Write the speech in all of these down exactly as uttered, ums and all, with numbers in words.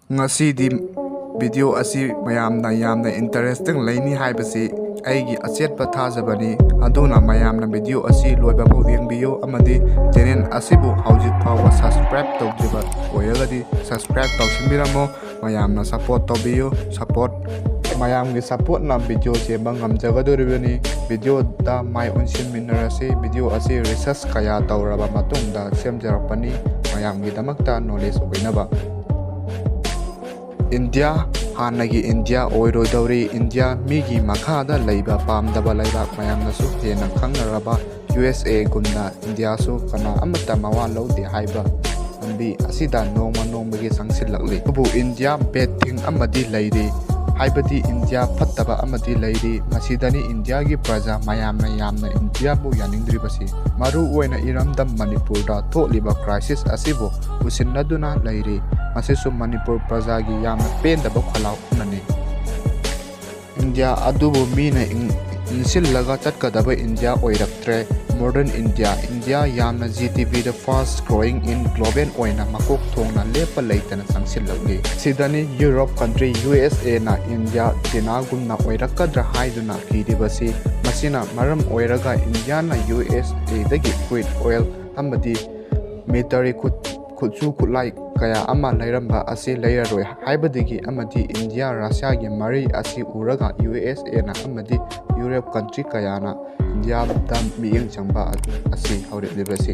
ꯉꯁꯤꯗꯤ video ꯑꯁꯤ ꯃꯌꯥꯝꯅ ꯌꯥꯝꯅ interesting ꯂꯩꯅꯤ ꯍꯥꯏꯕꯁꯤ ꯑꯩꯒꯤ ꯑꯆꯦꯠꯄ ꯊꯥꯖꯕꯅꯤ꯫ ꯑꯗꯨꯅ ꯃꯌꯥꯝꯅ video ꯑꯁꯤ ꯂꯣꯏꯕ ꯐꯥꯎ ꯌꯦꯡꯕꯤꯌꯨ ꯑꯃꯗꯤ channel ꯑꯁꯤꯕꯨ ꯍꯧꯖꯤꯛ ꯐꯥꯎꯕ subscribe ꯇꯧꯗ꯭ꯔꯤꯕ ꯑꯣꯏꯔꯒꯗꯤ subscribe ꯇꯧꯁꯤꯟꯕꯤꯔꯝꯃꯣ꯫ ꯃꯌꯥꯝꯅ support ꯇꯧꯕꯤꯌꯨ꯫ Support, ꯃꯌꯥꯝꯒꯤ supportꯅ video ꯁꯦꯝꯕ ꯉꯝꯖꯒꯗꯧꯔꯤꯕꯅꯤ꯫ Videoꯗ ꯃꯥꯏ ꯑꯣꯟꯁꯤꯟꯃꯤꯟꯅꯔꯁꯤ꯫ Video ꯑꯁꯤ research ꯀꯌꯥ ꯇꯧꯔꯕ ꯃꯇꯨꯡꯗ ꯁꯦꯝꯖꯔꯛꯄꯅꯤ, ꯃꯌꯥꯝꯒꯤꯗꯃꯛꯇ knowledge ꯑꯣꯏꯅꯕ꯫ ꯏꯟꯗꯤꯌꯥ ꯍꯥꯟꯅꯒꯤ ꯏꯟꯗꯤꯌꯥ ꯑꯣꯏꯔꯣꯏꯗꯧꯔꯤ꯫ ꯏꯟꯗꯤꯌꯥ ꯃꯤꯒꯤ ꯃꯈꯥꯗ ꯂꯩꯕ ꯄꯥꯝꯗꯕ ꯂꯩꯕꯥꯛ ꯃꯌꯥꯝꯅꯁꯨ ꯍꯦꯟꯅ ꯈꯪꯅꯔꯕ ꯌꯨ ꯑꯦꯁ ꯑꯦꯒꯨꯝꯅ ꯏꯟꯗꯤꯌꯥꯁꯨ ꯀꯅꯥ ꯑꯃꯠꯇ ꯃꯋꯥ ꯂꯧꯗꯦ ꯍꯥꯏꯕ ꯂꯝꯕꯤ ꯑꯁꯤꯗ ꯅꯣꯡꯃ ꯅꯣꯡꯃꯒꯤ ꯆꯪꯁꯤꯜꯂꯛꯂꯤ꯫ ꯑꯗꯨꯕꯨ ꯏꯟꯗꯤꯌꯥ bad thing ꯑꯃꯗꯤ ꯂꯩꯔꯤ, ꯍꯥꯏꯕꯗꯤ ꯏꯟꯗꯤꯌꯥ ꯐꯠꯇꯕ ꯑꯃꯗꯤ ꯂꯩꯔꯤ꯫ ꯃꯁꯤꯗꯅꯤ ꯏꯟꯗꯤꯌꯥꯒꯤ ꯄ꯭ꯔꯖꯥ ꯃꯌꯥꯝꯅ ꯌꯥꯝꯅ ꯏꯟꯗꯤꯌꯥꯕꯨ ꯌꯥꯅꯤꯡꯗ꯭ꯔꯤꯕꯁꯤ꯫ ꯃꯔꯨ ꯑꯣꯏꯅ ꯏꯔꯝꯗꯝ ꯃꯅꯤꯄꯨꯔꯗ ꯊꯣꯛꯂꯤꯕ crisis ꯑꯁꯤꯕꯨ ꯎꯁꯤꯟꯅꯗꯨꯅ ꯂꯩꯔꯤ꯫ ꯃꯁꯤꯁꯨ ꯃꯅꯤꯄꯨꯔ ꯄ꯭ꯔꯖꯥꯒꯤ ꯌꯥꯝꯅ ꯄꯦꯟꯗꯕ ꯈꯣꯜꯂꯥꯎ ꯑꯃꯅꯤ꯫ ꯏꯟꯗꯤꯌꯥ ꯑꯗꯨꯕꯨ ꯃꯤꯅ ꯏꯪ-, ꯏꯟꯁꯤꯜꯂꯒ ꯆꯠꯀꯗꯕ ꯏꯟꯗꯤꯌꯥ ꯑꯣꯏꯔꯛꯇ꯭ꯔꯦ꯫ Modern ꯏꯟꯗꯤꯌꯥ, ꯏꯟꯗꯤꯌꯥ ꯌꯥꯝꯅ G D Pꯗ fast growing in global ꯑꯣꯏꯅ ꯃꯀꯣꯛ ꯊꯣꯡꯅ ꯂꯦꯞꯄ ꯂꯩꯇꯅ ꯆꯪꯁꯤꯜꯂꯛꯂꯤ꯫ ꯁꯤꯗꯅꯤ ꯌꯨꯔꯣꯞ country ꯌꯨ ꯑꯦꯁ ꯑꯦꯅ ꯏꯟꯗꯤꯌꯥ ꯆꯤꯅꯥꯒꯨꯝꯅ ꯑꯣꯏꯔꯛꯀꯗ꯭ꯔꯥ ꯍꯥꯏꯗꯨꯅ ꯀꯤꯔꯤꯕꯁꯤ꯫ ꯃꯁꯤꯅ ꯃꯔꯝ ꯑꯣꯏꯔꯒ ꯏꯟꯗꯤꯌꯥꯅ ꯌꯨ ꯑꯦꯁ ꯑꯦꯗꯒꯤ crude oil ꯑꯃꯗꯤ military ꯈꯨꯠ-, ꯈꯨꯠꯁꯨ ꯈꯨꯠꯂꯥꯏ ꯀꯌꯥ ꯑꯃ ꯂꯩꯔꯝꯕ ꯑꯁꯤ ꯂꯩꯔꯔꯣꯏ ꯍꯥꯏꯕꯗꯒꯤ ꯑꯃꯗꯤ ꯏꯟꯗꯤꯌꯥ ꯔꯁꯤꯌꯥꯒꯤ ꯃꯔꯤ ꯑꯁꯤ ꯎꯔꯒ ꯌꯨ ꯑꯦꯁ ꯑꯦꯅ ꯑꯃꯗꯤ ꯌꯨꯔꯣꯞ country ꯀꯌꯥꯅ ꯏꯟꯗꯤꯌꯥꯗ ꯃꯤꯠꯌꯦꯡ ꯆꯪꯕ ꯑꯁꯤ ꯍꯧꯔꯛꯂꯤꯕꯁꯤ꯫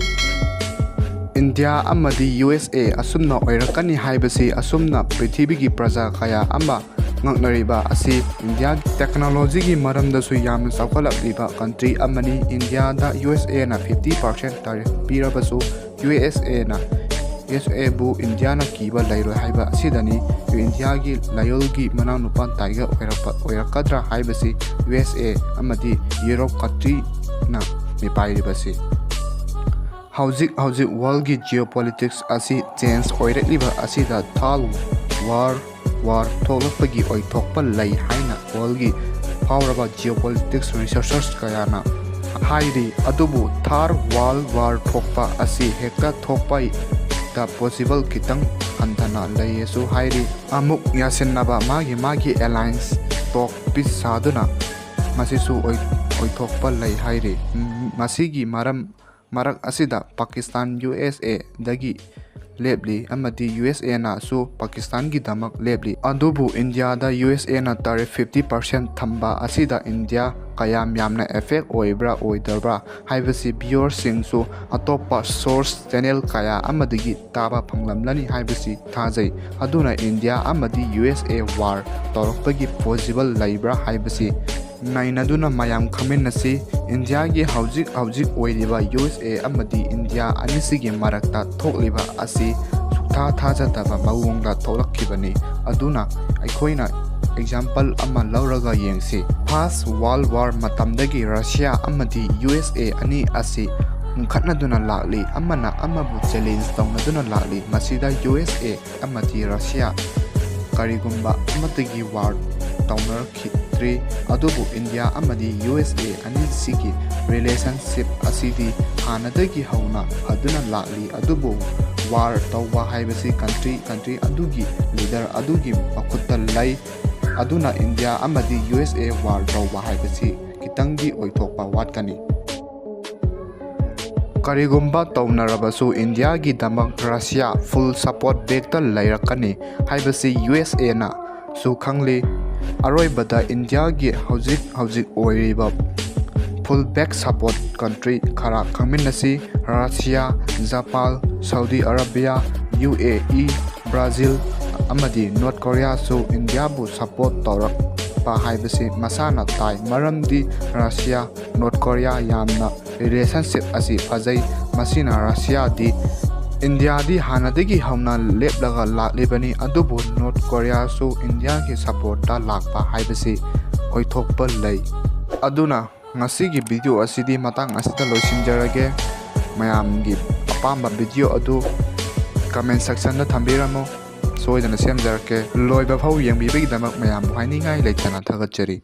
ꯏꯟꯗꯤꯌꯥ ꯑꯃꯗꯤ ꯌꯨ ꯑꯦꯁ ꯑꯦ ꯑꯁꯨꯝꯅ ꯑꯣꯏꯔꯛꯀꯅꯤ ꯍꯥꯏꯕꯁꯤ ꯑꯁꯨꯝꯅ ꯄ꯭ꯔꯤꯊꯤꯕꯤꯒꯤ ꯄ꯭ꯔꯖꯥ ꯀꯌꯥ ꯑꯃ ꯉꯛꯅꯔꯤꯕ ꯑꯁꯤ ꯏꯟꯗꯤꯌꯥꯒꯤ technologyꯒꯤ ꯃꯔꯝꯗꯁꯨ ꯌꯥꯝꯅ ꯆꯥꯎꯈꯠꯂꯛꯂꯤꯕ country ꯑꯃꯅꯤ꯫ ꯏꯟꯗꯤꯌꯥꯗ ꯌꯨ ꯑꯦꯁ ꯑꯦꯅ fifty percent tariff ꯄꯤꯔꯕꯁꯨ ꯌꯨ ꯑꯦꯁ ꯑꯦꯅ, ꯌꯨ ꯑꯦꯁ ꯑꯦꯕꯨ ꯏꯟꯗꯤꯌꯥꯅ ꯀꯤꯕ ꯂꯩꯔꯣꯏ ꯍꯥꯏꯕ ꯑꯁꯤꯗꯅꯤ꯫ ꯏꯟꯗꯤꯌꯥꯒꯤ ꯂꯥꯏꯌꯣꯜꯒꯤ ꯃꯅꯥꯎꯅꯨꯄꯥ tiger ꯑꯣꯏꯔꯛꯄ, ꯑꯣꯏꯔꯛꯀꯗ꯭ꯔꯥ ꯍꯥꯏꯕꯁꯤ ꯌꯨ ꯑꯦꯁ ꯑꯦ ꯑꯃꯗꯤ ꯌꯨꯔꯣꯞ countryꯅ ꯃꯤꯄꯥꯏꯔꯤꯕꯁꯤ꯫ ꯍꯧꯖꯤꯛ ꯍꯧꯖꯤꯛ worldꯒꯤ geopolitics ꯑꯁꯤ change ꯑꯣꯏꯔꯛꯂꯤꯕ ꯑꯁꯤꯗ third world war ꯊꯣꯛꯂꯛꯄꯒꯤ ꯑꯣꯏꯊꯣꯛꯄ ꯂꯩ ꯍꯥꯏꯅ worldꯒꯤ ꯐꯥꯎꯔꯕ geopolitics researchers ꯀꯌꯥꯅ ꯍꯥꯏꯔꯤ꯫ ꯑꯗꯨꯕꯨ third world war ꯊꯣꯛꯄ ꯑꯁꯤ ꯍꯦꯛꯇ ꯊꯣꯛꯄ ꯃꯔꯛꯇ possible ꯈꯤꯇꯪ ꯍꯟꯊꯅ ꯂꯩꯌꯦꯁꯨ ꯍꯥꯏꯔꯤ꯫ ꯑꯃꯨꯛ ꯌꯥꯁꯤꯟꯅꯕ ꯃꯥꯒꯤ ꯃꯥꯒꯤ alliance talk peace ꯁꯥꯗꯨꯅ ꯃꯁꯤꯁꯨ ꯑꯣꯏ-, ꯑꯣꯏꯊꯣꯛꯄ ꯂꯩ ꯍꯥꯏꯔꯤ꯫ ꯎꯝ, ꯃꯁꯤꯒꯤ ꯃꯔꯝ, ꯃꯔꯛ ꯑꯁꯤꯗ ꯄꯥꯀꯤꯁꯇꯥꯟ ꯌꯨ ꯑꯦꯁ ꯑꯦꯗꯒꯤ ꯂꯦꯞꯂꯤ ꯑꯃꯗꯤ ꯌꯨ ꯑꯦꯁ ꯑꯦꯅꯁꯨ ꯄꯥꯀꯤꯁꯇꯥꯟꯒꯤꯗꯃꯛ ꯂꯦꯞꯂꯤ꯫ ꯑꯗꯨꯕꯨ ꯏꯟꯗꯤꯌꯥꯗ ꯌꯨ ꯑꯦꯁ ꯑꯦꯅ tariff fifty percent ꯊꯝꯕ ꯑꯁꯤꯗ ꯏꯟꯗꯤꯌꯥ ꯀꯌꯥꯝ ꯌꯥꯝꯅ effect ꯑꯣꯏꯕ꯭ꯔꯥ ꯑꯣꯏꯗꯕ꯭ꯔꯥ ꯍꯥꯏꯕꯁꯤ viewerꯁꯤꯡꯁꯨ ꯑꯇꯣꯞꯄ source channel ꯀꯌꯥ ꯑꯃꯗꯒꯤ ꯇꯥꯕ ꯐꯪꯂꯝꯂꯅꯤ ꯍꯥꯏꯕꯁꯤ ꯊꯥꯖꯩ꯫ ꯑꯗꯨꯅ ꯏꯟꯗꯤꯌꯥ ꯑꯃꯗꯤ ꯌꯨ ꯑꯦꯁ ꯑꯦ war ꯇꯧꯔꯛꯄꯒꯤ possible ꯂꯩꯕ꯭ꯔꯥ ꯍꯥꯏꯕꯁꯤ ꯅꯩꯅꯗꯨꯅ ꯃꯌꯥꯝ ꯈꯪꯃꯤꯟꯅꯁꯤ꯫ ꯏꯟꯗꯤꯌꯥꯒꯤ ꯍꯧꯖꯤꯛ ꯍꯧꯖꯤꯛ ꯑꯣꯏꯔꯤꯕ ꯌꯨ ꯑꯦꯁ ꯑꯦ ꯑꯃꯗꯤ ꯏꯟꯗꯤꯌꯥ ꯑꯅꯤꯁꯤꯒꯤ ꯃꯔꯛꯇ ꯊꯣꯛꯂꯤꯕ ꯑꯁꯤ ꯁꯨꯛꯊꯥ ꯊꯥꯖꯗꯕ ꯃꯑꯣꯡꯗ ꯊꯣꯛꯂꯛꯈꯤꯕꯅꯤ꯫ ꯑꯗꯨꯅ ꯑꯩꯈꯣꯏꯅ example ꯑꯃ ꯂꯧꯔꯒ ꯌꯦꯡꯁꯤ꯫ First World War ꯃꯇꯝꯗꯒꯤ ꯔꯁꯤꯌꯥ ꯑꯃꯗꯤ ꯌꯨ ꯑꯦꯁ ꯑꯦ ꯑꯅꯤ ꯑꯁꯤ ꯃꯨꯟꯈꯠꯅꯗꯨꯅ ꯂꯥꯛꯂꯤ, ꯑꯃꯅ ꯑꯃꯕꯨ challenge ꯇꯧꯅꯗꯨꯅ ꯂꯥꯛꯂꯤ꯫ ꯃꯁꯤꯗ ꯌꯨ ꯑꯦꯁ ꯑꯦ ꯑꯃꯗꯤ ꯔꯁꯤꯌꯥ ꯀꯔꯤꯒꯨꯝꯕ ꯑꯃꯠꯇꯒꯤ war ꯇꯧꯅꯔꯛꯈꯤꯗ꯭ꯔꯤ꯫ ꯑꯗꯨꯕꯨ ꯏꯟꯗꯤꯌꯥ ꯑꯃꯗꯤ ꯌꯨ ꯑꯦꯁ ꯑꯦ ꯑꯅꯤꯁꯤꯒꯤ relationship ꯑꯁꯤꯗꯤ ꯍꯥꯟꯅꯗꯒꯤ ꯍꯧꯅ ꯐꯗꯨꯅ ꯂꯥꯛꯂꯤ꯫ ꯑꯗꯨꯕꯨ war ꯇꯧꯕ ꯍꯥꯏꯕꯁꯤ country, country ꯑꯗꯨꯒꯤ leader ꯑꯗꯨꯒꯤ ꯃꯈꯨꯠꯇ ꯂꯩ꯫ ꯑꯗꯨꯅ ꯏꯟꯗꯤꯌꯥ ꯑꯃꯗꯤ ꯌꯨ ꯑꯦꯁ ꯑꯦ war ꯇꯧꯕ ꯍꯥꯏꯕꯁꯤ ꯈꯤꯇꯪꯗꯤ ꯑꯣꯏꯊꯣꯛꯄ ꯋꯥꯠꯀꯅꯤ꯫ ꯀꯔꯤꯒꯨꯝꯕ ꯇꯧꯅꯔꯕꯁꯨ ꯏꯟꯗꯤꯌꯥꯒꯤꯗꯃꯛ ꯔꯁꯤꯌꯥ full support backꯇ ꯂꯩꯔꯛꯀꯅꯤ ꯍꯥꯏꯕꯁꯤ ꯌꯨ ꯑꯦꯁ ꯑꯦꯅꯁꯨ ꯈꯪꯂꯤ꯫ ꯑꯔꯣꯏꯕꯗ ꯏꯟꯗꯤꯌꯥꯒꯤ ꯍꯧꯖꯤꯛ ꯍꯧꯖꯤꯛ ꯑꯣꯏꯔꯤꯕ full back support country ꯈꯔ ꯈꯪꯃꯤꯟꯅꯁꯤ꯫ Russia, Japan, Saudi Arabia, U A E, Brazil ꯑꯃꯗꯤ ꯅꯣꯔꯠ ꯀꯣꯔꯤꯌꯥꯁꯨ ꯏꯟꯗꯤꯌꯥꯕꯨ support ꯇꯧꯔꯛꯄ ꯍꯥꯏꯕꯁꯤ ꯃꯁꯥꯅ ꯇꯥꯏ, ꯃꯔꯝꯗꯤ ꯔꯁꯤꯌꯥ, ꯅꯣꯔꯠ ꯀꯣꯔꯤꯌꯥ ꯌꯥꯝꯅ relationship ꯑꯁꯤ ꯐꯖꯩ꯫ ꯃꯁꯤꯅ ꯔꯁꯤꯌꯥꯗꯤ ꯏꯟꯗꯤꯌꯥꯗꯤ ꯍꯥꯟꯅꯗꯒꯤ ꯍꯧꯅ ꯂꯦꯞꯂꯒ ꯂꯥꯛꯂꯤꯕꯅꯤ, ꯑꯗꯨꯕꯨ ꯅꯣꯔꯠ ꯀꯣꯔꯤꯌꯥꯁꯨ ꯏꯟꯗꯤꯌꯥꯒꯤ supportꯇ ꯂꯥꯛꯄ ꯍꯥꯏꯕꯁꯤ ꯑꯣꯏꯊꯣꯛꯄ ꯂꯩ꯫ ꯑꯗꯨꯅ ꯉꯁꯤꯒꯤ video ꯑꯁꯤꯗꯤ ꯃꯇꯥꯡ ꯑꯁꯤꯗ ꯂꯣꯏꯁꯤꯟꯖꯔꯒꯦ꯫ ꯃꯌꯥꯝꯒꯤ ꯑꯄꯥꯝꯕ video ꯑꯗꯨ comment sectionꯗ ꯊꯝꯕꯤꯔꯝꯃꯨ, ꯁꯣꯏꯗꯅ ꯁꯦꯝꯖꯔꯛꯀꯦ꯫ ꯂꯣꯏꯕ ꯐꯥꯎ ꯌꯦꯡꯕꯤꯕꯒꯤꯗꯃꯛ ꯃꯌꯥꯝꯕꯨ ꯍꯥꯏꯅꯤꯡꯉꯥꯏ ꯂꯩꯇꯅ ꯊꯥꯒꯠꯆꯔꯤ꯫